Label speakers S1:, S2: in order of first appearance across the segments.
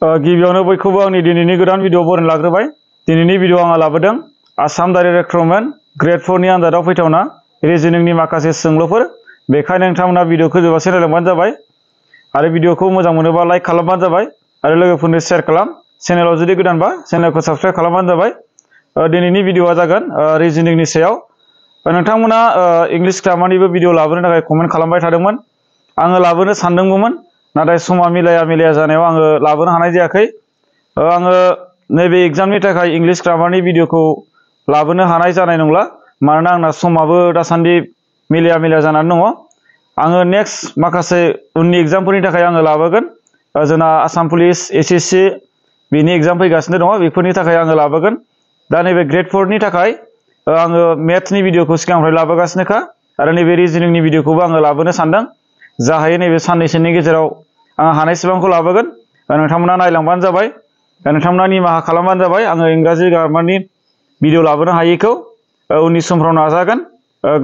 S1: गिबियावनो बयखौबो आंनि दिनैनि गोदान भिडिअ बरायनो लाग्रोबाय। दिनैनि भिडिअ आङो लाबोदों आसाम दाइरेक्ट रिक्रुटमेन्ट ग्रेड 4 नि आनजादाव फैथावना रिजनिंनि माखासे सोंलुफोर। बेखायनो नोंथांमोना भिडिअखौ जोबजासे नायलांबानो जाबाय आरो भिडिअखौ मोजां मोनोबा लाइक खालामबानो जाबाय आरो लोगोफोरनो शेयार खालाम। चेनेलाव जुदि गोदानबा चेनेलखौ साबस्क्राइब खालामबानो जाबाय। दिनैनि भिडिअआ जागोन रिजनिंनि सायाव। नोंथांमोना इंलिश ग्रामारनिबो भिडिअ लाबोनो थाखाय कमेन्ट खालामबाय थादोंमोन। आङो लाबोनो सानदोंमोन नाथाय समा मिलाया जानायाव आङो लाबोनो हानाय जायाखै। आङो नैबे एग्जामनि थाखाय इंलिश ग्रामारनि भिडिअखौ लाबोनो हानाय जानाय नंला, मानोना आंना समाबो दासान्दि मिलाया जानानै दङ। आङो नेक्स्ट माखासे उननि एग्जामफोरनि थाखाय आङो लाबोगोन। जोंना आसाम पुलिस एसएससि बिनि एग्जाम फैगासिनो दङ, बेफोरनि थाखाय आङो लाबोगोन। दा नैबे ग्रेड 4 नि थाखाय आङो मेथ्सनि भिडिअखौ सिगांनिफ्राय लाबोगासिनोखा आरो नैबे रिजनिंनि भिडिअखौबो आङो लाबोनो सानदों। जाहायो नैबे साननैसोनि गेजेराव आं हानायसेबांखौ लाबोगोन। नोंथांमोना नायलांबानो जाबाय, नोंथांमोना निमाहा खालामबानो जाबाय। आङो इंराजि ग्रामारनि भिडिअ लाबोनो हायैखौ उननि समफ्राव नाजागोन।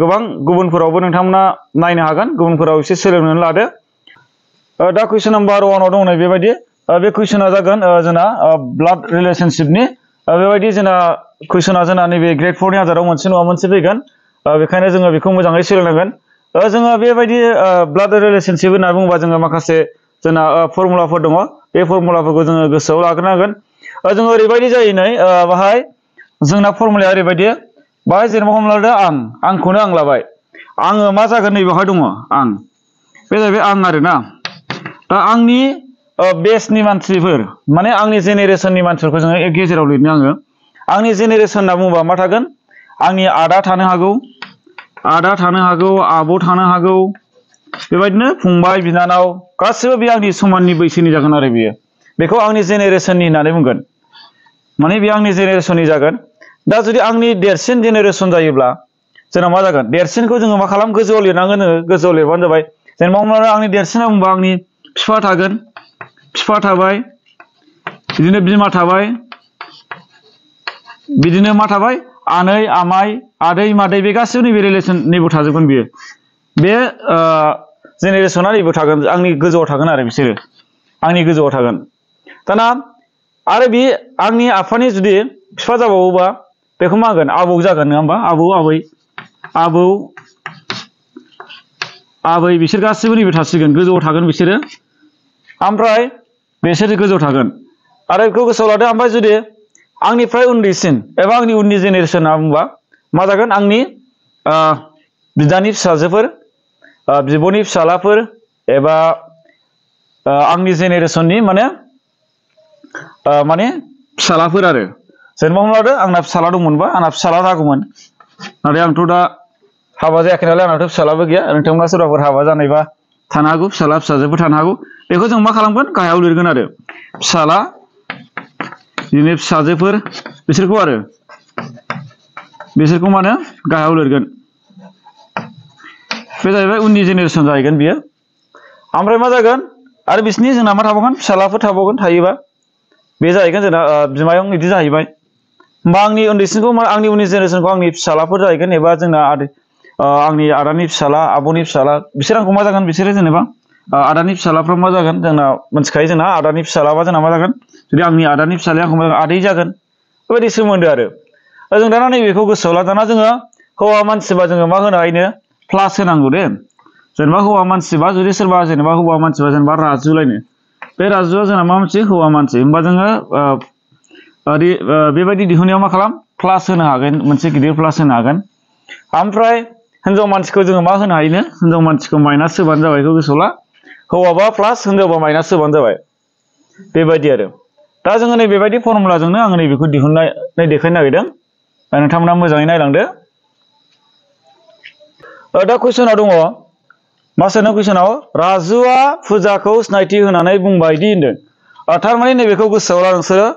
S1: गोबां गुबुनफोरावबो नोंथांमोना नायनो हागोन, गुबुनफोराव एसे सोलोंनानै लादो। दा कुइसन नाम्बार 1 आव दङ नै बेबायदि। बे कुइसना जागोन जोंना ब्लाड रिलेशनशिपनि। बेबायदि जोंना कुइसना जोंना नैबे ग्रेड 4 नि आनजादाव मोनसे नङा मोनसे फैगोन। बेखायनो जोङो बेखौ मोजाङै सोलोंनांगोन। जोङो बेबायदि ब्लाड रिलेशनशिप होनना बुङोबा जोङो माखासे जोंना फर्मुलाफोर दङ। बे फर्मुलाफोरखौ जोङो गोसोआव लाग्रोनांगोन। जोङो ओरैबायदि जायो नै बाहाय जोंना फर्मुलाया ओरैबायदि। बाहाय जेनेबा हमना लादो आंखौनो आं लाबाय। आङो मा जागोन नै बेवहाय दङ आं। बे जाहैबाय आं आरोना। दा आंनि बेसनि मानसिफोर माने आंनि जेनेरेसननि मानसिफोरखौ जोङो गेजेराव लिरनो आङो। आंनि जेनेरेसन होनना बुङोबा मा थागोन? आंनि आदा थानो हागौ, आब' थानो हागौ, बेबायदिनो फंबाय बिनानाव गासिबो बे आंनि समाननि बैसोनि जागोन आरो बेयो। बेखौ आंनि जेनेरेसननि होननानै बुंगोन। माने बे आंनि जेनेरेसननि जागोन। दा जुदि आंनि देरसिन जेनेरेसन जायोब्ला जोंना मा जागोन? देरसिनखौ जोङो मा खालाम? गोजौआव लिरनांगोन। जोङो गोजौआव लिरबानो जाबाय। जेनेबा हमना आंनि देरसिन बुंबा आंनि बिफा थागोन, बिफा थाबाय, बिदिनो बिमा थाबाय, बिदिनो मा थाबाय? आनै, आमाइ, आदै, मादै बे गासिबो नैबे रिलेसन नैबो थाजोबगोन बियो। बे जेनेरेसना नैबो थागोन, आंनि गोजौआव थागोन आरो बिसोरो आंनि गोजौआव थागोन। दाना आरो बे आंनि आफानि जुदि बिफा जाबावोबा बेखौ मा होगोन? आबौ जागोन, नङा होमबा? आबै बिसोर गासिबो नैबे थासिगोन, गोजौआव थागोन बिसोरो। ओमफ्राय बिसोरो गोजौआव थागोन आरो बेखौ गोसोआव लादो। ओमफ्राय जुदि आंनिफ्राय उन्दैसिन एबा आंनि उननि जेनेरेसन होनना बुंबा मा जागोन? आंनि बिदानि फिसाजोफोर, बिब'नि फिसालाफोर एबा आंनि जेनेरेसननि माने फिसालाफोर आरो। जेनेबा हमना लादो आंना फिसाला दंमोनबा आंना फिसाला जागौमोन। नाथाय आंथ' दा हाबा जायाखै नालाय आंनाथ' फिसालाबो गैया। नोंथांमोना सोरबाफोर हाबा जानायबा थानो हागौ, फिसाला फिसाजोफोर थानो हागौ। बेखौ जों मा खालामगोन? गाहायाव लिरगोन आरो फिसाला, बिदिनो फिसाजोफोर बिसोरखौ मा होनो? गाहायाव लिरगोन। बे जाहैबाय उननि जेनेरेसन जाहैगोन बियो। ओमफ्राय मा जागोन? आरो बिसोरनि जोंना मा थाबावगोन? फिसालाफोर थाबावगोन। थायोबा बे जाहैगोन जोंना बिमायं बिदि जाहैबाय। होमबा आंनि उन्दैसिनखौ आंनि उननि जेनेरेसनखौ आंनि फिसालाफोर जाहैगोन एबा जोंना आंनि आदानि फिसाला, आब'नि फिसाला बिसोर आंखौ मा जागोन? बिसोरो जेनेबा आदानि फिसालाफ्रा मा जागोन? जोंना मिथिखायो, जोंना आदानि फिसालाबा जोंना मा जागोन? जुदि आंनि आदानि फिसालाया आंखौ आदै जागोन। बेबायदि सोमोन्दो आरो। जों दाना नैबेखौ गोसोआव ला। दाना जोङो हौवा मानसिबा जोङो मा होनो हायनो? प्लास होनांगौ दे। जेनेबा हौवा मानसिबा जुदि सोरबा जेनेबा हौवा मानसिबा जेनेबा राजुलायनो, बे राजुआ जोंना मा मोनसे? हौवा मानसि। होमबा जोङो बेबायदि दिहुननायाव मा खालाम? प्लास होनो हागोन, मोनसे गिदिर प्लास होनो हागोन। ओमफ्राय हिनजाव मानसिखौ जोङो मा होनो हायोनो? हिनजाव मानसिखौ माइनास होबानो जाबाय। बेखौ गोसोआव ला। हौवाबा प्लास, हिनजावबा माइनास होबानो जाबाय। बेबायदि आरो। दा जोङो नैबेबायदि फर्मुलाजोंनो आङो नैबेखौ दिहुननानै देखायनो नागिरदों। नोंथांमोना मोजाङै नायलांदो। दा कुइसनाव दङ मा सोंदों? कुइसनाव राजुआ फुजाखौ सिनायथि होनानै बुंबाय दि होनदों। थारमाने नैबेखौ गोसोआव ला नोंसोरो।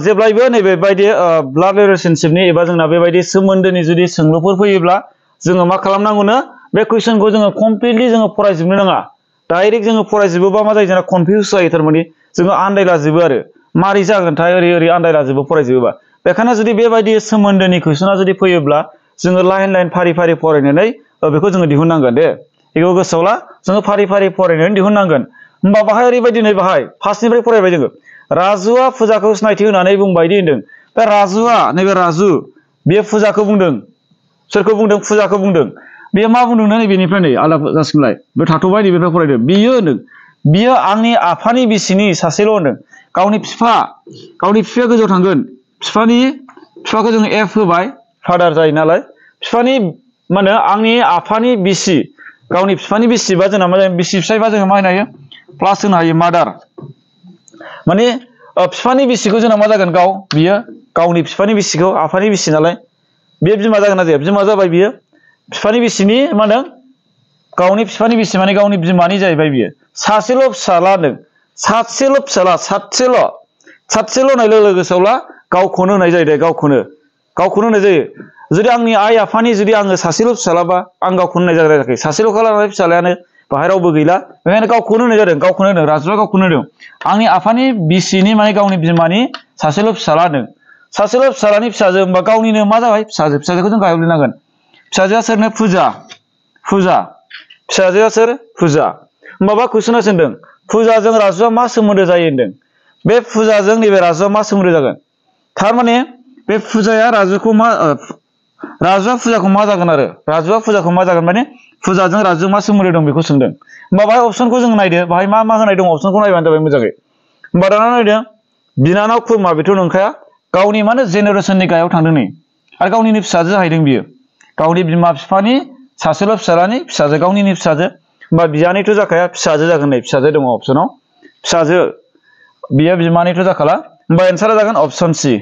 S1: जेब्लायबो नैबेबायदि ब्लाड रिलेशनशिपनि एबा जोंना बेबायदि सोमोन्दोनि जुदि सोंलुफोर फैयोब्ला जोङो मा खालामनांगौनो? बे कुइसनखौ जोङो कमप्लिटलि जोङो फरायजोबनो नाङा। डाइरेक्ट जोङो फरायजोबोबा मा जायो? जोंना कनफिउस जायो। थारमाने जोङो आन्दायलाजोबो आरो मारै जागोनथाय ओरै आन्दायलाजोबो फरायजोबोबा। बेखायनो जुदि बेबायदि सोमोन्दोनि कुइसना जुदि फैयोब्ला जोङो लाइन फारि फरायनानै बेखौ जोङो दिहुननांगोन दे। बेखौ गोसोआव ला। जोङो फारि फरायनानै दिहुननांगोन। होमबा बाहाय ओरैबायदि नै बाहाय फार्स्टनिफ्राय फरायबाय जोङो। राजुआ फुजाखौ सिनायथि होनानै बुंबाय दि होनदों। बे राजुआ नैबे राजु बे फुजाखौ बुंदों। सोरखौ बुंदों? फुजाखौ बुंदों। बेयो मा बुंदों नैबेनिफ्राय नै आलादा जासिगोनलाय बे थाथ'बाय नैबेनिफ्राय फरायदो। बियो होनदों बियो आंनि आफानि बिसिनि सासेल' होनदों। गावनि बिफाया गोजौआव थांगोन। बिफाखौ जों एफ होबाय फादार जायो नालाय। बिफानि मा होनो आंनि आफानि बिसि गावनि बिफानि बिसिबा जोंना मा जायो? बिसि फिसायबा जोङो मा होनो हायो? प्लास होनो हायो मादार। माने बिफानि बिसिखौ जोंना मा जागोन? बियो गावनि बिफानि बिसिखौ आफानि बिसि नालाय बे बिमा जागोन ना जाया? बिमा जाबाय बियो। बिफानि बिसिनि मा होनदों? गावनि बिफानि बिसि माने गावनि बिमानि जाहैबाय बियो। सासेल' फिसाला होनदों। सासेल' फिसाला सासेल' होननाय लोगो लोगो गोसोआवला गावखौनो होनाय जायो दे। गावखौनो होनाय जायो। जुदि आंनि आइ आफानि जुदि आङो सासेल' फिसालाबा आं गावखौनो होनाय जायाखै। सासेल'खा लानानै फिसालायानो बाहाय रावबो गैला। बेखायनो गावखौनो होनाय जादों। गावखौनो होदों। राजुआ गावखौनो होदों। आंनि आफानि बिसिनि माने गावनि बिमानि सासेल' फिसाला होदों। सासेल' फिसालानि फिसाजो होनबा गावनिनो मा जाबाय? फिसाजोखौ जों गाहायाव लिरनांगोन। फिसाजोआ सोरनो? फुजा। फिसाजोआ सोर? फुजा। होमबा कुइसना सोंदों फुजाजों राजुआ मा सोमोन्दो जायो होनदों। बे फुजाजों नैबे राजुआ मा सोमोन्दो जागोन? थारमाने बे फुजाया राजुआ फुजाखौ मा जागोन आरो? राजुआ फुजाखौ मा जागोन? माने फुजाजों राजुजों मा सोमोन्दो दं बेखौ सोंदों। होमबा बाहाय अपसनखौ जों नायदो। बाहाय मा होनाय दं? अपसनखौ नायबानो जाबाय मोजाङै। होमबा दाना नायदो बिनानाव खुरमा बेथ' नंखाया। गावनि माने जेनेरेसननि गाहायाव थांदों नै आरो गावनिनो फिसाजो जाहैदों बियो। गावनि बिमा बिफानि सासेल' फिसालानि फिसाजो गावनिनो फिसाजो। होमबा बियानैथ' जाखाया फिसाजो जागोन। नै फिसाजो दङ अपसनाव। फिसाजो बियो बिमानैथ' जाखाला। होमबा एन्सारा जागोन अपसन सि।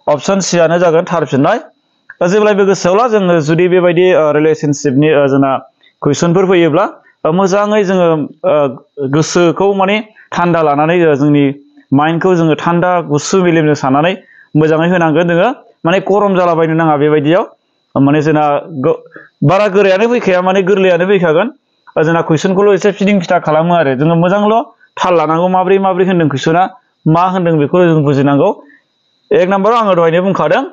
S1: अपसन सियानो जागोन थार फिननाय। जेब्लायबो गोसोआवला जोङो जुदि बेबायदि रिलेसनशिपनि जोंना कुइसनफोर फैयोब्ला मोजाङै जोङो गोसोखौ माने थान्दा लानानै जोंनि माइन्डखौ जोङो थान्दा गुसु मेलेमजों साननानै मोजाङै होनांगोन। जोङो माने गरम जालाबायनो नाङा बेबायदियाव। माने जोंना बारा गोरायानो फैखाया माने गोरलैयानो फैखागोन। जोंना कुइसनखौल' एसे फिदिं फिथा खालामो आरो जोङो मोजांल' थाल लानांगौ। माब्रै होनदों कुइसना मा होनदों बेखौ जों बुजिनांगौ। एक नाम्बाराव आङो दहायनो बुंखादों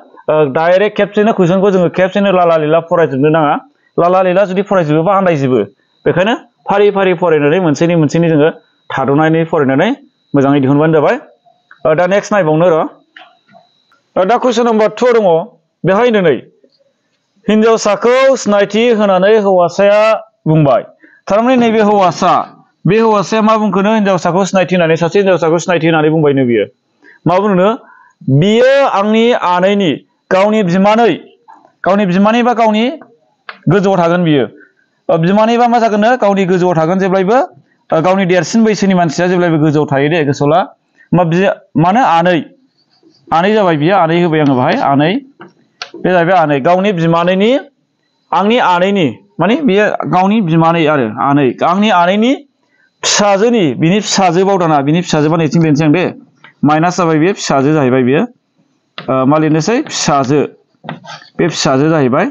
S1: डाइरेक्ट खेबसेनो कुइसनखौ जोङो खेबसेनो लाला लिला फरायजोबनो नाङा। लाला लिला जुदि फरायजोबोबा आन्दायजोबो। बेखायनो फारि फरायनानै मोनसेनि जोङो थाद'नानै फरायनानै मोजाङै दिहुनबानो जाबाय। दा नेक्स्ट नायबावनो र'। दा कुइसन नाम्बार 2 दङ। बेहाय नै हिनजावसाखौ सिनायथि होनानै हौवासाया बुंबाय। थारमाने नैबे हौवासाया मा बुंखोनो? हिनजावसाखौ सिनायथि होनानै सासे हिनजावसाखौ सिनायथि होनानै बुंबायनो बियो। मा बुंनो? बियो आंनि आनैनि गावनि बिमानै बा गावनि गोजौआव थागोन बियो। बिमानैबा मा जागोननो? गावनि गोजौआव थागोन जेब्लायबो। गावनि देरसिन बैसोनि मानसिया जेब्लायबो गोजौआव थायो दे गोसोआव ला। मानो आनै जाबाय बियो। आनै होबाय आङो बाहाय आनै। बे जाहैबाय आनै। गावनि बिमानैनि आंनि आनैनि माने बियो गावनि बिमानै आरो आनै। आंनि आनैनि फिसाजोनि बिनि फिसाजो बावदाना बिनि फिसाजोबा नैथिं लिरनोसै आं दे। माइनास जाबाय बियो फिसाजो जाहैबाय बियो। मा लिरनोसै? फिसाजो। बे फिसाजो जाहैबाय।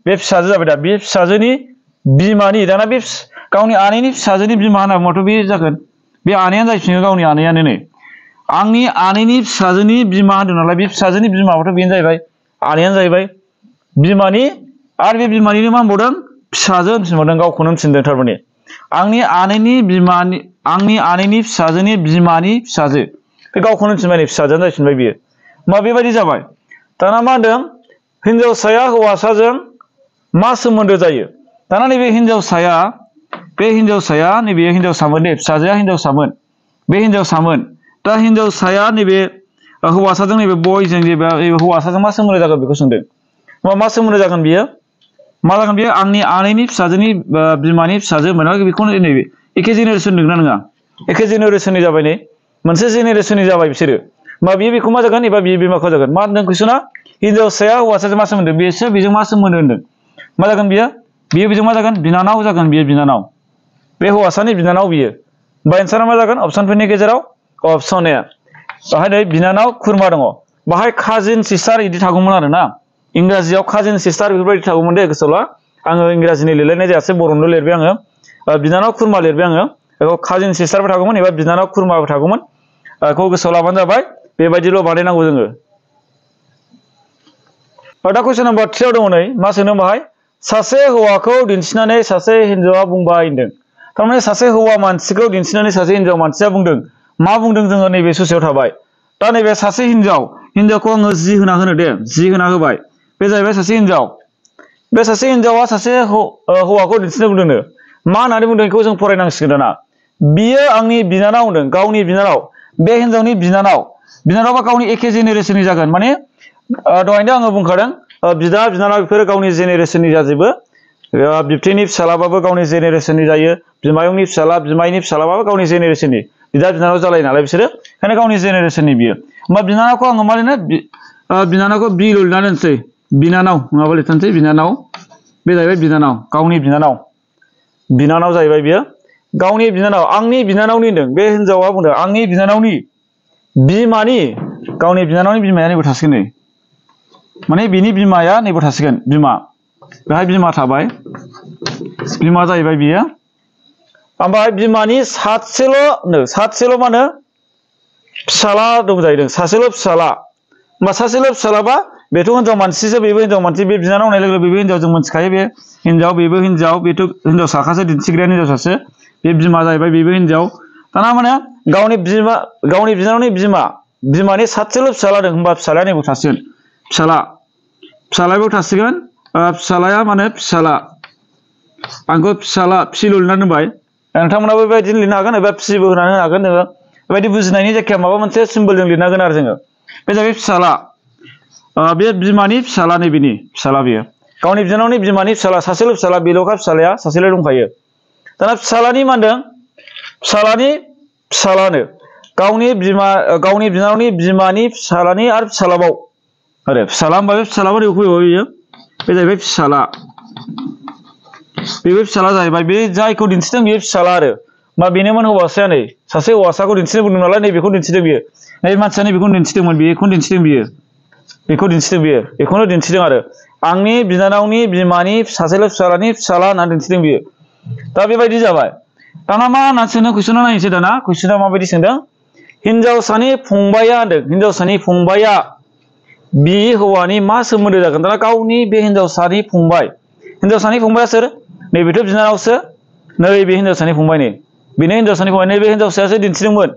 S1: बे फिसाजो जाबाय दा। बे फिसाजोनि बिमानि दाना बे गावनि आनैनि फिसाजोनि बिमा होनना बुंबाथ' बे जागोन। बे आनैयानो जाहैफिनगोन गावनि आनैयानो नै। आंनि आनैनि फिसाजोनि बिमा होनदों नालाय बे फिसाजोनि बिमाबाथ' बेनो जाहैबाय आनैयानो जाहैबाय। बिमानि आरो बे बिमानिनो मा होनबावदों? फिसाजो होनफिनबावदों। गावखौनो होनफिनदों थारमाने। आंनि आनैनि फिसाजोनि बिमानि फिसाजो। बे गावखौनो होनफिनबाय नै फिसाजोआनो जाहैफिनबाय बियो। मा बेबायदि जाबाय। दाना मा होनदों? हिनजावसाया हौवासाजों मा सोमोन्दो जायो? दाना नैबे हिनजावसाया नैबे हिनजावसामोन दे। फिसाजोआ हिनजावसामोन। बे हिनजावसामोन। दा हिनजावसाया नैबे हौवासाजों नैबे बयजों जेबो हौवासाजों मा सोमोन्दो जागोन बेखौ सोंदों। मा सोमोन्दो जागोन बियो? मा जागोन बियो? आंनि आनैनि फिसाजोनि बिमानि फिसाजो होनबाय बेखौनो नैबे एखे जेनेरेसन नंगौना नङा? एखे जेनेरेसननि जाबाय नै। मोनसे जेनेरेसननि जाबाय बिसोरो। मा बियो बेखौ मा जागोन? एबा बियो बिमाखौ जागोन। मा होनदों कुइसना? हिनजावसाया हौवासाजों मा सोमोन्दो? बेजों मा सोमोन्दो होनदों? मा जागोन बियो? बेजों मा जागोन? बिनानाव जागोन बियो बिनानाव। बे हौवासानि बिनानाव बियो। होमबा एन्सारा मा जागोन? अपसनफोरनि गेजेराव अपसन ए। बाहाय नै बिनानाव खुरमा दङ। बाहाय काजिन सिस्टार बिदि थागौमोन आरो ना। इंराजियाव काजिन सिस्टार बेफोरबायदि थागौमोन दे गोसोआव ला। आङो इंराजिनि लिरलायनाय जायासै बर'निल' लिरबाय आङो। बिनानाव खुरमा लिरबाय आङो। बेखौ काजिन सिस्टारबो थागौमोन एबा बिनानाव खुरमाबो थागौमोन। बेखौ गोसोआव लाबानो जाबाय। बेबायदिल' बानायनांगौ जोङो। दा कुइसन नाम्बार 3 दङ नै। मा सोंदों बाहाय? सासे हौवाखौ दिन्थिनानै सासे हिनजावा बुंबाय होनदों। थारमाने सासे हौवा मानसिखौ दिन्थिनानै सासे हिनजाव मानसिया बुंदों। मा बुंदों जोङो नैबे ससेयाव थाबाय दा नैबे सासे हिनजावखौ आङो जि होना होनो दे जि होना होबाय बे जाहैबाय सासे हिनजाव बे सासे हिनजावा सासे हौवाखौ दिन्थिनो बुंदोंनो मा होननानै बुंदों बेखौ जों फरायनांसिगोन दाना बियो आंनि बिनानाव होनदों गावनि बिनानाव बे हिनजावनि बिनानावबा गावनि एखे जेनेरेसननि जागोन माने दहायनो आङो बुंखादों बिदा बिनानाव बेफोरो गावनि जेनेरेसननि जाजोबो बिबथैनि फिसालाबाबो गावनि जेनेरेसननि जायो बिमायंनि फिसाला बिमायनि फिसालाबाबो गावनि जेनेरेसननि बिदा बिनानाव जालायो नालाय बिसोरो ओंखायनो गावनि जेनेरेसननि बियो होमबा बिनानावखौ आङो मा लिरनो बिनानावखौ बिल' लिरना दोनसै बिनानाव नङाबा लिरथानसै बिनानाव बे जाहैबाय बिनानाव गावनि बिनानाव जाहैबाय बियो गावनि बिनानाव आंनि बिनानावनि होनदों बे हिनजावा बुंदों आंनि बिनानावनि बिमानि गावनि बिनानावनि बिमाया नैबो थासिगोन नै माने बिनि बिमाया नैबो थासिगोन बिमा बेहाय बिमा थाबाय बिमा जाहैबाय बियो ओमफ्राय बिमानि सासेल' मा होनो फिसाला दं जाहैदों सासेल' फिसाला होमबा सासेल' फिसालाबा बेथ' हिनजाव मानसिसो बेबो हिनजाव मानसि बे बिनानाव होननाय लोगो बेबो हिनजाव जों मोनथिखायो बे हिनजाव बेबो हिनजाव बेथ' हिनजाव साखासो दिन्थिग्रायानो हिनजावसासो बे बिमा जाहैबाय बेबो हिनजाव दाना माने गावनि बिनानावनि बिमानि सासेल' फिसाला दं होमबा फिसालाया नैबो थासिगोन फिसालायाबो थासिगोन फिसालाया माने फिसाला आंखौ फिसाला फिल' लिरना दोनबाय नोंथांमोनाबो बेबायदिनो लिरनो हागोन एबा फिबो होनानै होनो हागोन नोङो बेबायदि बुजिनायनि जायखिया माबा मोनसे सिम्बलजों लिरनो हागोन आरो जोङो बे जाहैबाय फिसाला बे बिमानि फिसाला नैबेनि फिसाला बेयो गावनि बिनानावनि बिमानि फिसाला सासेल' फिसाला बेल'खा फिसालाया सासेल' दंखायो दाना फिसालानि मा होनदों फिसालानो गावनि बिनानावनि बिमानि फिसालानि आरो फिसालाबाव आरो फिसाला होनबा बे फिसालाबो फैबाय बियो बे जाहैबाय फिसाला बेबो फिसाला जाहैबाय बे जायखौ दिन्थिदों बेयो फिसाला आरो मा बेनोमोन हौवासाया नै सासे हौवासाखौ दिन्थिनो बुंदों नालाय नैबेखौ दिन्थिदों बियो नै मानसिया नैबेखौनो दिन्थिदोंमोन बेखौनो दिन्थिदों बियो बेखौनो दिन्थिदों आरो आंनि बिनानावनि बिमानि सासेल' फिसालानि फिसाला होननानै दिन्थिदों बियो दा बेबायदि जाबाय दाना मा होननानै सोंदों कुइसना नायनोसै दाना कुइसना माबायदि सोंदों हिनजावसानि फंबाया बि हौवानि मा सोमोन्दो जागोन दाना गावनि बे हिनजावसानि फंबाया सोर नैबेथ' बिनानावसो नैबे हिनजावसानि फंबाय नै बेनो हिनजावसानि फंबाय नैबे हिनजावसायासो दिन्थिदोंमोन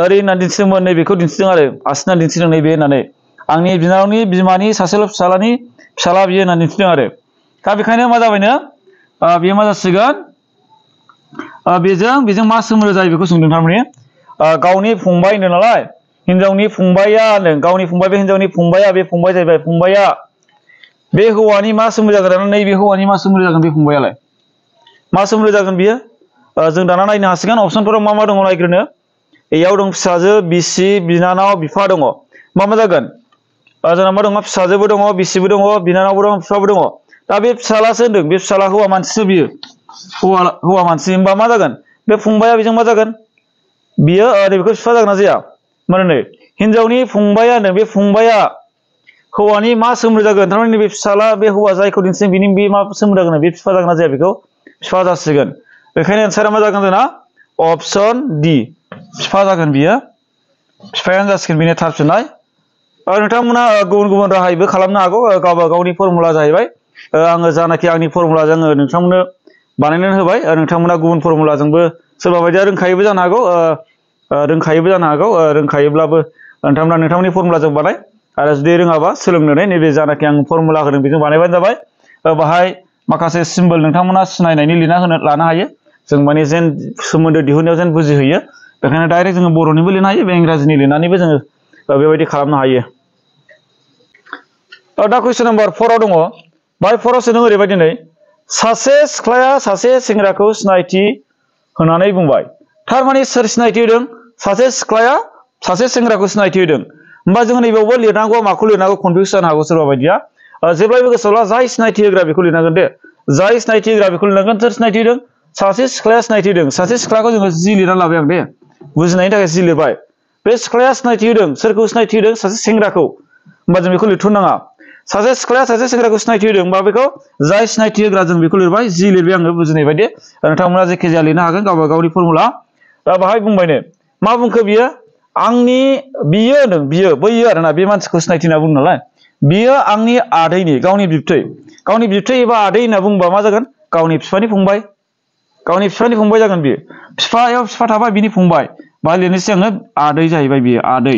S1: ओरै होननानै दिन्थिदोंमोन नैबेखौ दिन्थिदों आरो आसिना दिन्थिदों नैबे होननानै आंनि बिनानावनि बिमानि सासेल' फिसालानि फिसाला बियो होननानै दिन्थिदों आरो दा बेखायनो मा जाबायनो बेयो मा जासिगोन बेजों मा सोमोन्दो जायो बेखौ सोंदों थारमाने गावनि फंबाय होनदों नालाय हिनजावनि फंबाया होनदों गावनि फंबाय बे हिनजावनि फंबाया बे फंबाय जाहैबाय फंबाया बे हौवानि मा सोमोन्दो जागोन नैबे हौवानि मा सोमोन्दो जागोन बे फंबायालाय मा सोमोन्दो जागोन बियो जों दाना नायनो हासिगोन अपसनफोराव मा दङ नायग्रोनो एयाव दं फिसाजो बिसि बिनानाव बिफा दङ मा जागोन जोंना मा दङ फिसाजोबो दङ बिसिबो दङ बिनानावबो दङ बिफाबो दङ दा बे फिसालासो होनदों बे फिसाला हौवा मानसिसो बियो हौवा मानसि होनबा मा जागोन बे फंबाया बेजों मा जागोन बियो बेखौ बिफा जागोन ना जाया माने हिनजावनि फंबाया होनदों बे फंबाया हौवानि मा सोमोन्दो जागोन थारमाने नैबे फिसाला बे हौवा जायखौ दिन्थिदों बिनि बे मा सोमोन्दो जागोन बे बिफा जागोन ना जाया बेखौ बिफा जासिगोन बेखायनो एन्सारा मा जागोन जोंना अपसन डि बिफा जागोन बियो बिफायानो जासिगोन बेनो थार फिननाय नोंथांमोना गुबुन राहायैबो खालामनो हागौ गावबा गावनि फर्मुला जाहैबाय आङो जानाखि आंनि फर्मुलाजों नोंथांमोननो बानायनानै होबाय नोंथांमोना गुबुन फर्मुलाजोंबो सोरबा बायदिया रोंखायोबो जानो हागौ रोंखायोब्लाबो नोंथांमोना नोंथांमोननि फर्मुलाजों बानाय आरो जुदि रोङाबा सोलोंनानै नैबे जानाखि आं फर्मुला होदों बेजों बानायबानो जाबाय बाहाय माखासे सिम्बल नोंथांमोना सिनायनायनि लिरना लानो हायो जों माने जेन सोमोन्दो दिहुननायाव जेन बुजिहैयो बेखायनो डाइरेक्ट जोङो बर'निबो लिरनो हायो बे इंराजिनि लिरनानैबो जोङो बेबायदि खालामनो हायो दा कुइसन नाम्बार 4 दङ बाहाय 4 सोदों ओरैबायदि नै सासे सिख्लाया सासे सेंग्राखौ सिनायथि होनानै बुंबाय थारमाने सोर सिनायथि होदों सासे सिख्लाया सासे सेंग्राखौ सिनायथि होदों होमबा जोङो नैबेयावबो लिरनांगौ माखौ लिरनांगौ कनफिउस जानो हागौ सोरबा बायदिया जेब्लायबो गोसोआव ला जाय सिनायथि होग्रा बेखौ लिरनांगोन दे जाय सिनायथि होग्रा बेखौ लिरनांगोन सोर सिनायथि होदों सासे सिख्लाया सिनायथि होदों सासे सिख्लाखौ जोङो जि लिरना लाबाय आं दे बुजिनायनि थाखाय जि लिरबाय बे सिख्लाया सिनायथि होदों सोरखौ सिनायथि होदों सासे सेंग्राखौ होमबा जों बेखौ लिरथ'नाङा सासे सिख्लाया सासे सेंग्राखौ सिनायथि होदों होमबा बेखौ जाय सिनायथि होग्रा जों बेखौ लिरबाय जि लिरबाय आङो बुजिनाय बायदि नोंथांमोना जायखिजाया लिरनो हागोन गावबा गावनि फर्मुला दा बाहाय बुंबायनो मा बुंखो बियो बियो होनदों बियो बैयो आरोना बे मानसिखौ सिनायथि होनना बुङो नालाय बियो आंनि आदैनि गावनि बिबथै एबा आदै होनना बुंबा मा जागोन गावनि बिफानि फंबाय जागोन बियो बिफायाव बिफा थाबाय बिनि फंबाय बाहाय लिरनोसै आङो आदै जाहैबाय बियो आदै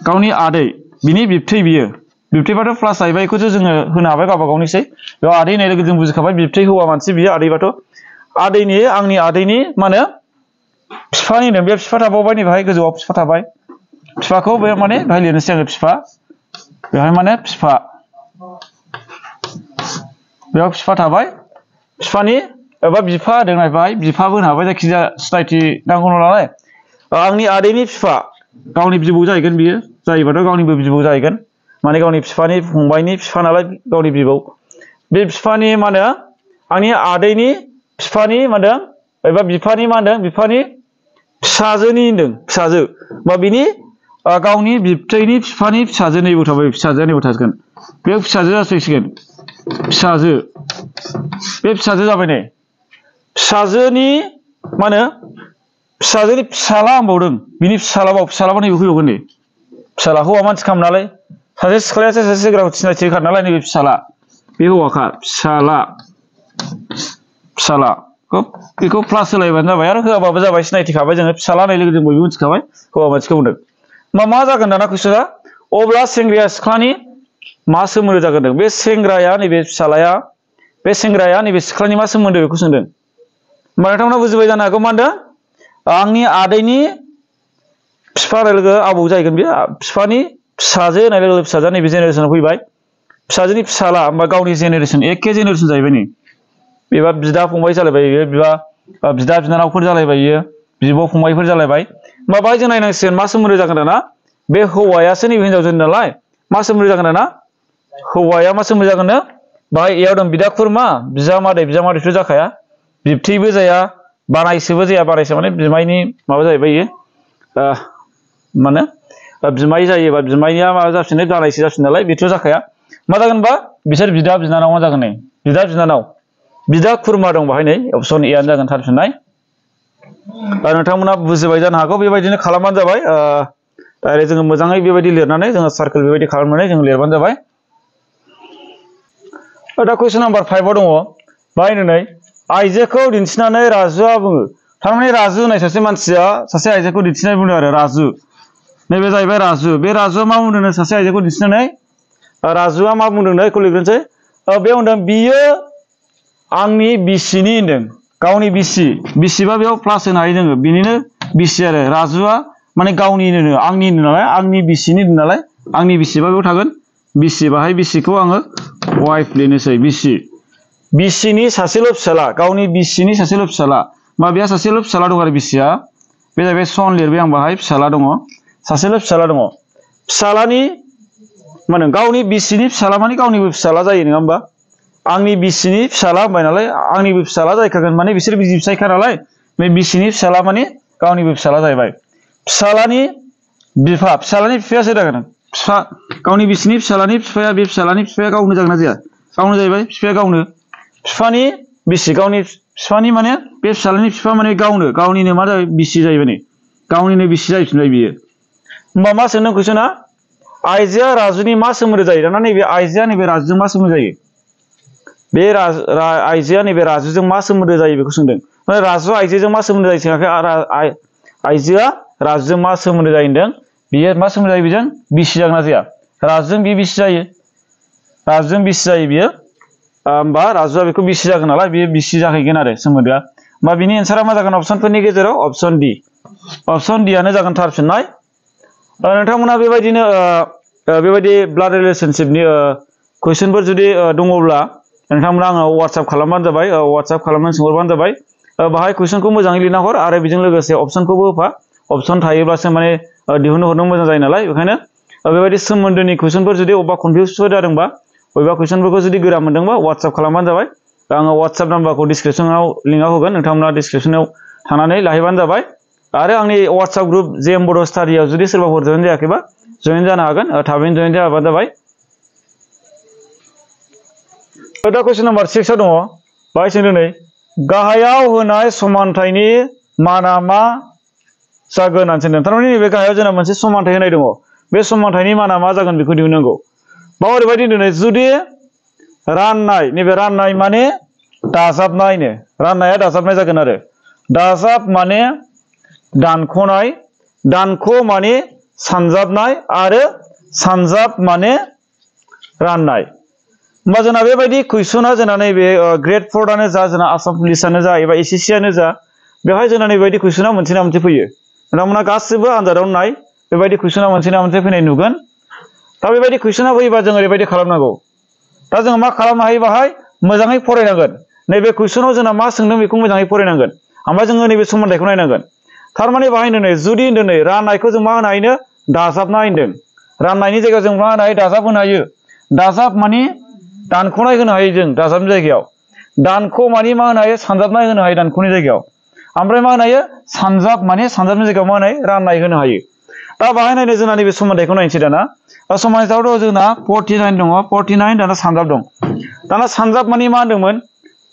S1: गावनि आदै बिनि बिबथै बियो बिबथैबाथ' प्लास जाहैबाय बेखौसो जोङो होनो हाबाय गावबा गावनिसै बेयाव आदै होननाय लोगो जों बुजिखाबाय बिबथै हौवा मानसि बियो आदैबाथ' आदैनि आंनि आदैनि मा होनो बिफानि होनो बे बिफा थाबावबाय नै बेहाय गोजौआव बिफा थाबाय बिफाखौ बे माने बेहाय लिरनोसै आङो बिफा बेहाय माने बिफा बेयाव बिफा थाबाय बिफानि एबा बिफा होदों नायबाय बिफाबो होनो हाबाय जायखिजाया सिनायथि नांगौ नालाय आंनि आदैनि बिफा गावनि बिबौ जाहैगोन बियो जायोबाथ' गावनिबो बिबौ जाहैगोन माने गावनि बिफानि फंबायनि बिफा नालाय गावनि बिबौ बे बिफानि मा होनो आंनि आदैनि बिफानि मा होनदों एबा बिफानि मा होनदों बिफानि फिसाजोनि होनदों फिसाजो बा बिनि गावनि बिबथैनि बिफानि फिसाजो नैबो थाबाय फिसाजोआ नैबो थागोन बे फिसाजो जासिगोन फिसाजो बे फिसाजो जाबाय नै फिसाजोनि मा होनो फिसाजोनि फिसाला होनबावदों बिनि फिसालाबा नैबे फैबावगोन नै फिसाला हौवा मानसि खालाम नालाय सासे सिख्लायासो सासे सेंग्राखौ सिनायथि होखादों नालाय नैबे फिसाला बे हौवाखा फिसाला बेखौ प्लास होलायबानो जाबाय आरो होआबाबो जाबाय सिनायथिखाबाय जोङो फिसाला होननाय लोगो जों बयबो मिथिखाबाय हौवा मानसिखौ बुंदों मा जागोन दाना कुइसना अब्ला सेंग्राया सिख्लानि मा सोमोन्दो जागोन बे सेंग्राया नैबे फिसालाया बे सेंग्राया नैबे सिख्लानि मा सोमोन्दो बेखौ सोंदों होमबा नोंथांमोना बुजिबाय जानो हागौ मा होनदों आंनि आदैनि बिफा होननाय लोगो आबौ जाहैगोन बे बिफानि फिसाजो होननाय लोगो फिसाजोआ नैबे जेनेरेसनाव फैबाय फिसाजोनि फिसाला होमबा गावनि जेनेरेसन एखे जेनेरेसन जाहैबाय नै बेबा बिदा फंबाय जालायबाय बियो बिदा बिनानावफोर जालायबाय बियो बिब' फंबायफोर जालायबाय होमबा बाहाय जों नायनांसिगोन मा सोमोन्दो जागोन दाना बे हौवायासो नैबे हिनजावजों नालाय मा सोमोन्दो जागोन दाना हौवाया मा सोमोन्दो जागोन बाहाय एयाव दं बिदा खुरमा बिजामादैथ' जाखाया बिबथैबो जाया बानायसोबो जाया बानायसो माने बिमायनि माबा जाहैबाय इयो माने बिमाय जायोबा बिमायनिया माबा जाफिनो बानायसो जाफिनो नालाय बेथ' जाखाया मा जागोन होनबा बिसोर बिदा बिनानाव मा जागोन नै बिदा बिनानाव बिदा खुरमा दं बाहाय नै अपसन एआनो जागोन थारफिननाय नोंथांमोना बुजिबाय जानो हागौ बेबायदिनो खालामबानो जाबाय डाइरेक्ट जोङो मोजाङै बेबायदि लिरनानै जोङो सार्केल बेबायदि खालामनानै जों लिरबानो जाबाय दा कुइसन नाम्बार 5 आव दङ बाहाय नै आइजोखौ दिन्थिनानै राजुआ बुङो थारमाने राजु होननाय सासे मानसिया सासे आइजोखौ दिन्थिनानै बुंदों आरो राजु नैबे जाहैबाय राजु बे राजुआ मा बुंदों सासे आइजोखौ दिन्थिनानै राजुआ मा बुंदों बेखौ लिरग्रोनोसै बे होनदों बियो आंनि बिसिनि होनदों गावनि बिसिबा बेयाव प्लास होनो हायो जोङो बिनिनो बिसि आरो राजुआ माने गावनिनो आंनि नालाय आंनि बिसिनि नालाय आंनि बिसिबा बेयाव थागोन बिसि बाहाय बिसिखौ आङो वाइफ लिरनोसै बिसिनि सासेल' फिसाला गावनि बिसिनि सासेल' फिसाला मा बेहा सासेल' फिसाला दं आरो बिसिया बे जाहैबाय सन लिरबाय आं बाहाय फिसाला दङ सासेल' फिसाला दङ फिसालानि मा होनो गावनि बिसिनि फिसाला माने गावनिबो फिसाला जायो नङा होमबा आंनि बिसिनि फिसाला होनबाय नालाय आंनिबो फिसाला जाहैखागोन माने बिसोर बिसि फिसायखा नालाय बे बिसिनि फिसाला माने गावनिबो फिसाला जाहैबाय फिसालानि फिसालानि बिफाया सोर जागोन फिफा गावनि बिसिनि फिसालानि बिफाया बे फिसालानि बिफाया गावनो जागोन ना जाया गावनो जाहैबाय बिफाया गावनो बिफानि बिसि गावनि बिफानि माने बे फिसालानि बिफा माने गावनिनो मा जाबाय बिसि जाहैबाय नै गावनिनो बिसि जाहैफिनबाय बियो होमबा मा सोंदों कुइसना आइजोआ राजुनि मा सोमोन्दो जायो दाना नैबे आइजोआ नैबे राजुजों मा सोमोन्दो जायो बे आइजोआ नैबे राजुजों मा सोमोन्दो जायो बेखौ सोंदों राजुआ आइजोजों मा सोमोन्दो जायो सोङाखै आइजोआ राजुजों मा सोमोन्दो जायो होनदों बियो मा सोमोन्दो जायो बेजों बिसि जागोन ना जाया राजुजों बियो बिसि जायो बियो होमबा राजुआ बेखौ बिसि जागोन नालाय बियो बिसि जाहैगोन आरो सोमोन्दोआ होमबा बिनि एन्सारा मा जागोन अपसनफोरनि गेजेराव अपसन डि आनो जागोन थारफिननाय नोंथांमोना बेबायदिनो बेबायदि ब्लाड रिलेसनशिपनि कुइसनफोर जुदि दङब्ला नोंथांमोना आङो वाट्सएप खालामबानो जाबाय वाट्सएप खालामनानै सोंहरबानो जाबाय बाहाय कुइसनखौ मोजाङै लिरना हर आरो बेजों लोगोसे अपसनखौबो होफा अपसन थायोब्लासो माने दिहुननो हरनो मोजां जायो नालाय बेखायनो बेबायदि सोमोन्दोनि कुइसनफोर जुदि अबेबा कनफिउसफोर जादोंबा बबेबा कुइसनफोरखौ जुदि गोरा मोनदोंबा वाट्सएप खालामबानो जाबाय आङो वाट्सएप नाम्बारखौ डिसक्रिपसनाव लिंकआव होगोन नोंथांमोना डिसक्रिपसनाव थांनानै लाहैबानो जाबाय आरो आंनि वाट्सएप ग्रुप जेएम बड' स्टाडियाव जुदि सोरबाफोर जयेन जायाखैबा जयेन जानो हागोन थाबैनो जयेन जाबानो जाबाय दा कुइसन नाम्बार 6 आव दङ बाहाय सोंदों नै गाहायाव होनाय समानथायनि माना मा जागोन होननानै सोंदों थारमाने नैबे गाहायाव जोंना मोनसे समानथाय होनाय दङ बे समानथायनि माना मा जागोन बेखौ दिहुननांगौ बाव ओरैबायदि होनदों जुदि राननाय नैबे राननाय माने दाजाबनायनो राननाया दाजाबनाय जागोन आरो दाजाब माने दानख'नाय दानख' माने सानजाबनाय आरो सानजाब माने राननाय होमबा जोंना बेबायदि कुइसना जोंना नैबे ग्रेड 4 आनो जा जोंना आसाम पुलिसानो जा एबा एसएससि आनो जा बेवहाय जोंना नैबायदि कुइसना मोनसे ना मोनसे फैयो नोंथांमोना गासिबो आनजादाव नाय बेबायदि कुइसना मोनसे ना मोनसे फैनाय नुगोन दा बेबायदि कुइसना फैयोबा जों ओरैबायदि खालामनांगौ दा जों मा खालामनो हायो बाहाय मोजाङै फरायनांगोन नैबे कुइसनाव जोंना मा सोंदों बेखौ मोजाङै फरायनांगोन ओमफ्राय जोङो नैबे समानथायखौ नायनांगोन थारमाने बाहाय नै जुदि होनदों नै राननायखौ जों मा होनो हायो दाजाबनाय होनदों राननायनि जायगायाव जों मा होनो हायो दाजाब होनो हायो दाजाब माने दानख'नाय होनो हायो जों दाजाबनि जायगायाव दानख' माने मा होनो हायो सानजाबनाय होनो हायो दानख'नि जायगायाव ओमफ्राय मा होनो हायो सानजाब माने सानजाबनि जायगायाव मा होनो हायो राननाय होनो हायो दा बाहाय नायनो जोंना नैबे समानथायखौ नायनोसै दाना समानथायावथ' जोंना 49 दङ 49 दाना सानजाब दं दाना सानजाब माने मा होनदोंमोन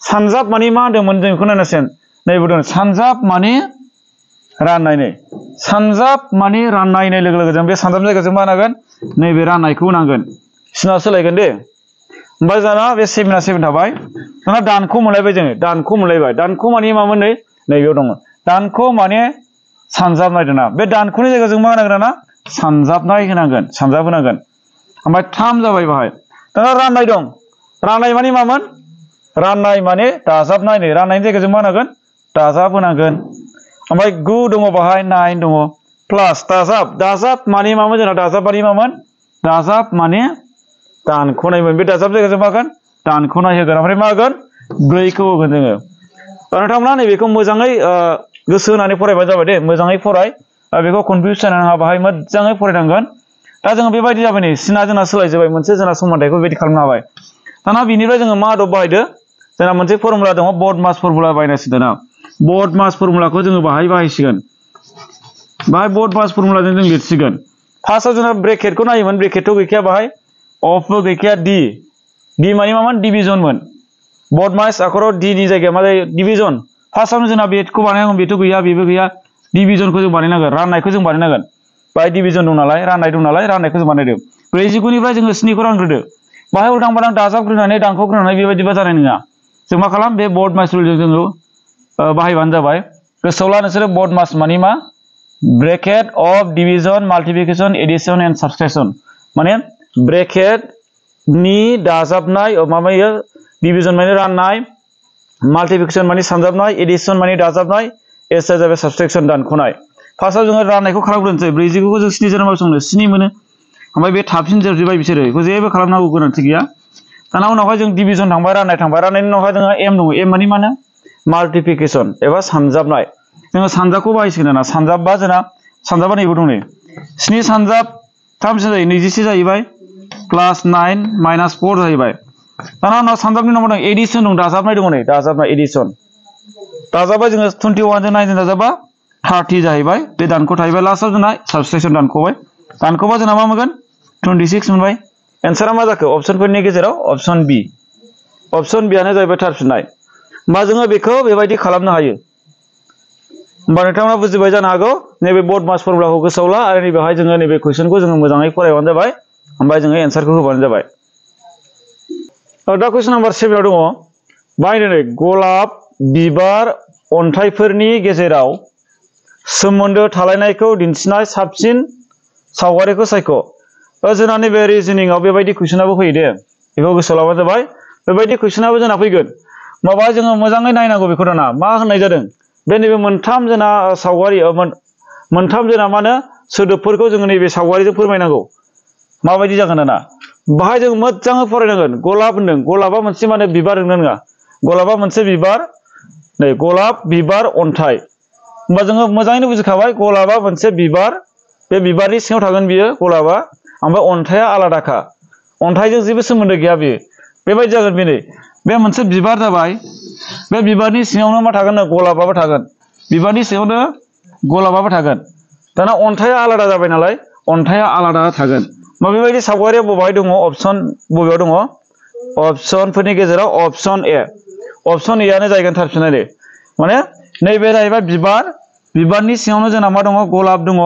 S1: सानजाब माने मा होनदोंमोन जों बेखौ नायनांसिगोन नैबे दं सानजाब माने राननाय सानजाब माने राननाय लोगो लोगो जों बे सानजाबनि जायगायाव जों मा होनांगोन नैबे राननायखौ होनांगोन सिना सोलायगोन दे ओमफ्राय जोंना बे 7 थाबाय दाना दानख' मोनलायबाय जोङो दानख' मोनलायबाय दानख' माने मामोन नै नैबेयाव दङ दानख' माने सानजाबनाय दाना बे दानख'नि जायगायाव जों मा होनांगोन दाना सानजाबनाय होनांगोन सानजाब होनांगोन ओमफ्राय 3 जाबाय बाहाय दाना राननाय दं राननाय माने मामोन राननाय माने दाजाबनाय नै राननायनि जायगायाव जों मा होनांगोन दाजाब होनांगोन ओमफ्राय 9 दङ बाहाय 9 दङ प्लास दाजाब दाजाब माने मामोन जोंना दाजाब माने मामोन दाजाब माने दानख'नायमोन बे दाजाब जायगायाव जों मा होगोन दानख'नाय होगोन ओमफ्राय मा होगोन 4 खौ होगोन जोङो नोंथांमोना नैबेखौ मोजाङै गोसो होनानै फरायबानो जाबाय दे मोजाङै फराय बेखौ कनफिउस जानो नाङा बाहाय मोजाङै फरायनांगोन दा जोङो बेबायदि जाबाय नै सिना जोंना सोलायजोबबाय मोनसे जोंना समानथायखौ बेबायदि खालामनो हाबाय दाना बिनिफ्राय जोङो मा आदब बाहायदो जोंना मोनसे फर्मुला दङ बड मास फर्मुला बाहायनांसिगोन दाना बड मास फर्मुलाखौ जोङो बाहाय बाहायसिगोन बाहाय बड मास फर्मुलाजों जों लिरसिगोन फार्स्टआव जोंना ब्रेकेटखौ नायोमोन ब्रेकेटथ' गैखाया बाहाय अफबो गैखाया डि माने मामोन डिभिजनमोन बड मास आखराव डि नि जायगायाव मा जायो डिभिजन फार्स्टआवनो जोंना बेखौ बानायनांगोन बेथ' गैया बेबो गैया डिभिजनखौ जों बानायनांगोन राननायखौ जों बानायनांगोन बाहाय डिभिजन दं नालाय राननाय दं नालाय राननायखौ जों बानायदो 49निफ्राय जोङो 7 खौ रानग्रोदो बाहाय उल्टां फाल्टां दाजाबग्रोनानै दानख'ग्रोनानै बेबायदिबा जानाय नङा जों मा खालाम बे बड मास रुलजों जोङो बाहायबानो जाबाय गोसोआव ला नोंसोरो बड मास माने मा bracket of division multiplication addition and subtraction माने ब्रेकेटनि दाजाबनाय माबायो डिभिजन माने राननाय माल्टिप्लिकेशन माने सानजाबनाय एडिशन माने दाजाबनाय एसआ जाबाय साबट्रेक्शन दानख'नाय फार्स्टआव जोङो राननायखौ खालामग्रोनोसै 49खौ जों 7 जों माबेयाव 7 मोनो ओमफ्राय बे थाबसिन जोबजोबबाय बिसोरो बेखौ जेबो खालामनांगौ गोनांथि गैया दाना उनावहाय जों डिभिजन थांबाय राननायनि उनावहाय जोङो एम दङ एम माने मा होनो माल्टिप्लिकेशन एबा सानजाबनाय जोङो सानजाबखौ बाहायसिगोन दाना सानजाबबा जोंना सानजाबा नैबो दं नै 7 सानजाब 3 जायो 21 जाहैबाय प्लास 9 माइनास 4 जाहैबाय दाना उनाव सानजाबनि उनाव दं एडिशन दं दाजाबनाय दङ नै दाजाबनाय एडिशन दाजाबा जोङो 21 जों 9 जों दाजाबा 30 जाहैबाय बे दानख' थाहैबाय लास्टआव जोंना साबट्रेक्शन दानख'बाय दानख'बा जोंना मा मोनगोन 26 मोनबाय एन्सारा मा जाखो अपसनफोरनि गेजेराव अपसन बि आनो जाहैबाय थार फिननाय होमबा जोङो बेखौ बेबायदि खालामनो हायो होमबा नोंथाङा बुजिबाय जानो हागौ नैबे बड मास फर्मुलाखौ गोसोआव ला आरो नैबेहाय जोङो नैबे कुइसनखौ जोङो मोजाङै फरायबानो जाबाय ओमफ्राय जोङो एन्सारखौ होबानो जाबाय दा कुइसन नाम्बार 7 आव दङ बाहायनो नै गलाब बिबार अन्थाइफोरनि गेजेराव सोमोन्दो थालायनायखौ दिन्थिनाय साबसिन सावगारिखौ सायख' जोंना नैबे रिजनिंआव बेबायदि कुइसनाबो फैयो दे बेखौ गोसोआव लाबानो जाबाय बेबायदि कुइसनाबो जोंना फैगोन माबा जोङो मोजाङै नायनांगौ बेखौ दाना मा होननाय जादों बे नैबे मोनथाम जोंना सावगारि मोनथाम जोंना मा होनो सोदोबफोरखौ जोङो नैबे सावगारिजों फोरमायनांगौ माबायदि जागोन दाना बाहाय जों मोजाङै फरायनांगोन गलाब होनदों गलाबा मोनसे मा होनो बिबार होननो नङा गलाबा मोनसे बिबार नै गलाब बिबार अन्थाइ होमबा जोङो मोजाङैनो बुजिखाबाय गलाबा मोनसे बिबार बे बिबारनि सिङाव थागोन बियो गलाबा ओमफ्राय अन्थाइया आलादाखा अन्थाइजों जेबो सोमोन्दो गैया बियो बेबायदि जागोन बे नै बे मोनसे बिबार जाबाय बे बिबारनि सिङावनो मा थागोन गलाबाबो थागोन बिबारनि सिङावनो गलाबाबो थागोन दाना अन्थाइया आलादा जाबाय नालाय अन्थाइया आलादा थागोन मा बेबायदि सावगारिया बबेहाय दङ अपसन बबेयाव दङ अपसनफोरनि गेजेराव अपसन ए आनो जाहैगोन थार फिननाय माने नैबे जाहैबाय बिबारनि सिङावनो जोंना मा दङ गलाब दङ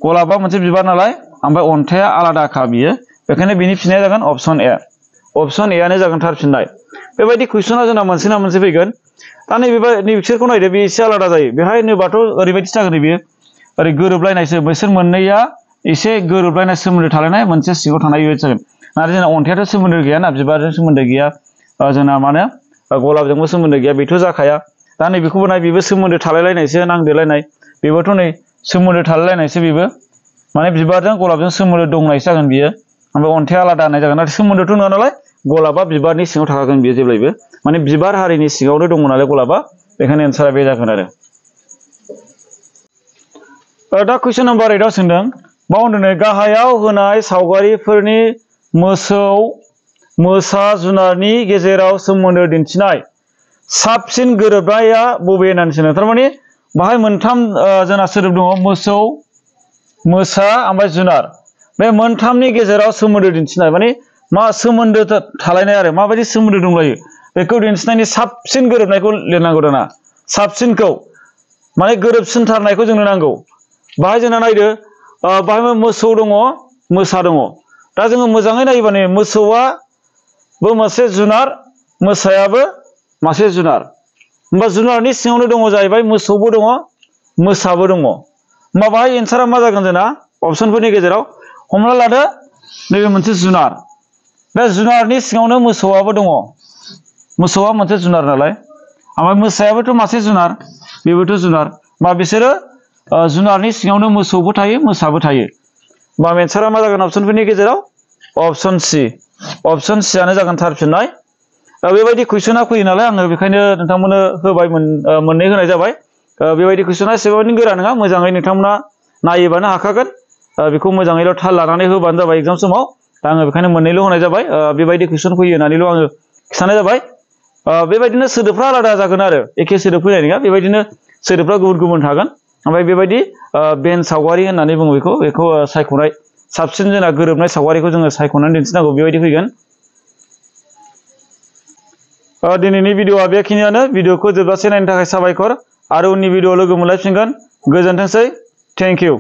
S1: गलाबा मोनसे बिबार नालाय ओमफ्राय अन्थाइया आलादाखा बियो बेखायनो बिनि फिननाया जागोन अपसन ए आनो जागोन थार फिननाय बेबायदि कुइसना जोंना मोनसे ना मोनसे फैगोन दा नैबिसोरखौ नायदो बे एसे आलादा जायो बेहाय नोबाथ' ओरैबायदि जागोन बेयो ओरै गोरोबलायनायसो बिसोर मोननैया एसे गोरोबलायनाय सोमोन्दो थालायनाय मोनसे सिङाव थानाय बेबायदि जागोन नाथाय जोंना अन्थाइआथ' सोमोन्दो गैयाना बिबारजों सोमोन्दो गैया जोंना माने गलाबजोंबो सोमोन्दो गैया बेथ' जाखाया दा नैबेखौबो नाय बेबो सोमोन्दो थालायलायनायसो नांदेरलायनाय बेबोथ' नै सोमोन्दो थालायलायनायसो बेबो माने बिबारजों गलाबजों सोमोन्दो दंनायसो जागोन बियो ओमफ्राय अन्थाइआ आलादा होननाय जागोन नाथाय सोमोन्दोथ' नङा नालाय गलाबा बिबारनि सिङाव थाखागोन बियो जेब्लायबो माने बिबार हारिनि सिङावनो दङ नालाय गलाबा बेखायनो एन्सारा बे जागोन आरो दा कुइसन नाम्बार 8 आव सोंदों बावन्दोनै गाहायाव होनाय सावगारिफोरनि मोसौ मोसा जुनारनि गेजेराव सोमोन्दो दिन्थिनाय साबसिन गोरोबनाया बबे होननानै सोंदों थारमाने बाहाय मोनथाम जोंना सोदोब दङ मोसौ मोसा ओमफ्राय जुनार बे मोनथामनि गेजेराव सोमोन्दो दिन्थिनाय माने मा सोमोन्दो थालायनाय आरो माबायदि सोमोन्दो दंलायो बेखौ दिन्थिनायनि साबसिन गोरोबनायखौ लिरनांगौ दाना साबसिनखौ माने गोरोबसिनथारनायखौ जोंनो नांगौ बाहाय जोंना नायदो बाहाय मोसौ दङ मोसा दङ दा जोङो मोजाङै नायोबा नै मोसौआबो मोनसे जुनार मोसायाबो मासे जुनार होमबा जुनारनि सिङावनो दङ जाहैबाय मोसौबो दङ मोसाबो दङ होमबा बाहाय एन्सारा मा जागोन जोंना अपसनफोरनि गेजेराव हमना लादो नैबे मोनसे जुनार बे जुनारनि सिङावनो मोसौआबो दङ मोसौआ मोनसे जुनार नालाय ओमफ्राय मोसायाबोथ' मासे जुनार बेबोथ' जुनार मा बिसोरो जुनारनि सिङावनो मोसौबो थायो मोसाबो थायो होमबा एन्सारा मा जागोन अपसनफोरनि गेजेराव अपसन सियानो जागोन थार फिननाय बेबायदि कुइसना फैयो नालाय आङो बेखायनो नोंथांमोननो होबाय मोननै होनाय जाबाय बेबायदि कुइसना एसेबां गोरा नङा मोजाङै नोंथांमोना नायोबानो हाखागोन बेखौ मोजाङैल' थाल लानानै होबानो जाबाय एग्जाम समाव दा आङो बेखायनो मोननैल' होनाय जाबाय बेबायदि कुइसन फैयो होननानैल' आङो खिन्थानाय जाबाय बेबायदिनो सोदोबफ्रा आलादा जागोन आरो एखे सोदोब फैनाय नङा बेबायदिनो सोदोबफ्रा गुबुन गुबुन थागोन ओमफ्राय बेबायदि बेन सावगारि होननानै बुङो बेखौ सायख'नाय साबसिन जोंना गोरोबनाय सावगारिखौ जोङो सायख'नानै दिन्थिनांगौ बेबायदि फैगोन दिनैनि भिडिअआ बेखिनियानो भिडिअखौ जोबजासे नायनो थाखाय साबायखर आरो उननि भिडिअआव लोगो मोनलायफिनगोन गोजोनथोंसै थेंक इउ